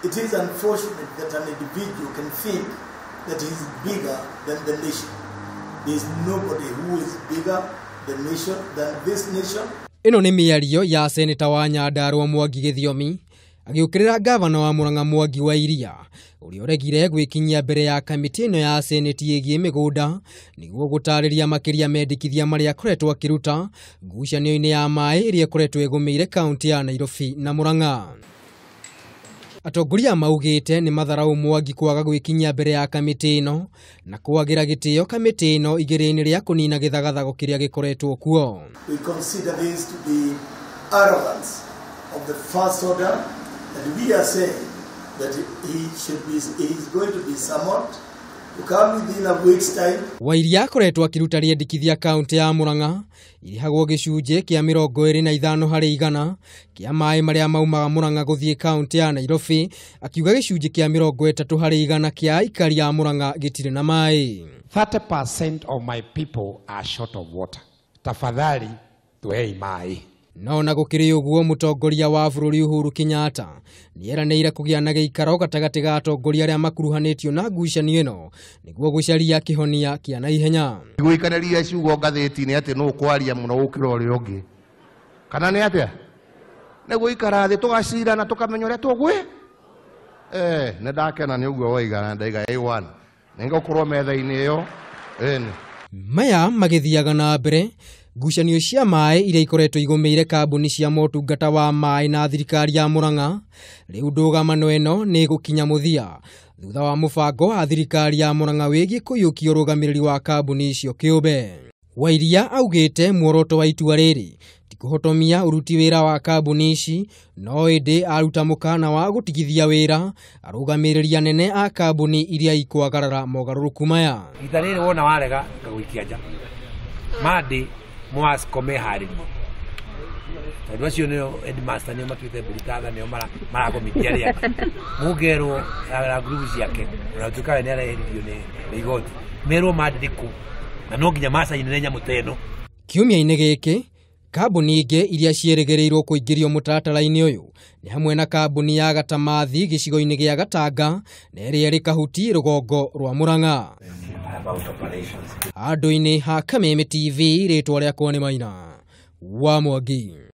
It is unfortunate that an individual can think that he is bigger than the nation. There is nobody who is bigger the nation than this nation. Ĩno nĩ mĩario ya seneta wa Nyandarua Mwangi Gĩthiomi agĩũkĩrĩra gavana wa Murang'a Mwangi wa Iria ũrĩa ũregire gwĩkinyia mbere ya kamĩtĩ ĩno ya seneti ĩgiĩ mĩgũnda nĩguo gũtarĩria makĩria mendekithia marĩa akoretwo akĩruta ngucanio-inĩ ya maĩ ĩrĩa ĩkoretwo ĩgũmĩire kaunti ya Nairobi na Murang'a. Atongoria maugĩte nĩ matharaũ Mwangi kwaga gwĩkinyia mbere ya kamĩtĩ ĩno na kwagĩra gĩtĩo kamĩtĩ ĩno igĩrĩ-inĩ rĩa kũnina gĩthagathago kĩrĩa gĩkoretwo kuo. We consider this to be arrogance of the first order, and we are saying that he is going to be summoned to come within a week's time. Wairia akoretwo akĩruta rĩendekithia kaunti ya Murang'a irĩhagwo gĩcunjĩ kĩa 25 harĩ igana kĩa maĩ marĩa maumaga Murang'a gũthiĩ kaunti ya Nairobi, akiuga gĩcunjĩ kĩa 30 harĩ igana kĩa aikari a Murang'a gĩtirĩ na maĩ. 30% of my people are short of water. Tafadhali tuhei maĩ. No na gũkĩrĩ ũguo mũtongoria wa bũrũri Uhuru Kenyatta nĩeranĩire kũgĩa na gĩikaro gatagatĩ ga atongoria arĩa makuruhanĩtio na ngucanio ĩno nĩguo gũcaria kĩhonia kĩa naihenya. Gũikanĩria ciugo ngathĩti-inĩ atĩ nũ kwaria mũno gũkĩra ũrĩa ũngĩ. Kana nĩ atĩa? Nĩ gũikara thĩ tũgacira na tũkamenya ũrĩa tũgwĩ. Nĩ ndakena nĩ ũguo waiga na ndaiga A1. Nĩ ngũkorwo metha-inĩ ĩyo. Maya magĩthiaga na mbere ngucanio cia maĩ iria ikoretwo igũmĩire kambuni cia motungata wa maĩ na thirikari ya Murang'a rĩu ndũgamano ĩno nĩ gũkinya mũthia thutha wa mũbango wa thirikari ya Murang'a wĩgiĩ kũiyũkia ũrũgamĩrĩri wa kambuni icio kĩũmbe. Wairia augĩte muoroto wa itua rĩrĩ ti kũhotomia ũruti wĩra wa kambuni ici, no ĩndĩ aruta mũkana wa gũtigithia wĩra arũgamĩrĩri anene a kambuni iria ikwagarara mogarũrũku maya. Ita rĩrĩ wona warega ngagũikia nja. Mande mwasco meharĩrie tondũ acio nĩo headmaster nĩo matuĩte mbũri nĩo maragomitia arĩa angĩ. Mũngerwo na ngurubu ciake ona gũtuĩka we nĩareheririo nĩ igoti merwo mandĩkũ na no nginya macainĩre nyamũ ta ĩno. Kiumia-inĩ gĩkĩ kambuni ingĩ iria ciĩrĩgĩrĩirwo kũingĩrio mũtaratara-inĩ ũyũ nĩ hamwe na kambuni ya Gatamathi gĩcigo-inĩ gĩa Gatanga na ĩrĩa ĩrĩ Kahuti rũgongo rwa Murang'a. Handũ-inĩ ha Kameme TV, rĩtwa rĩakwa nĩ Maina wa Mwangi.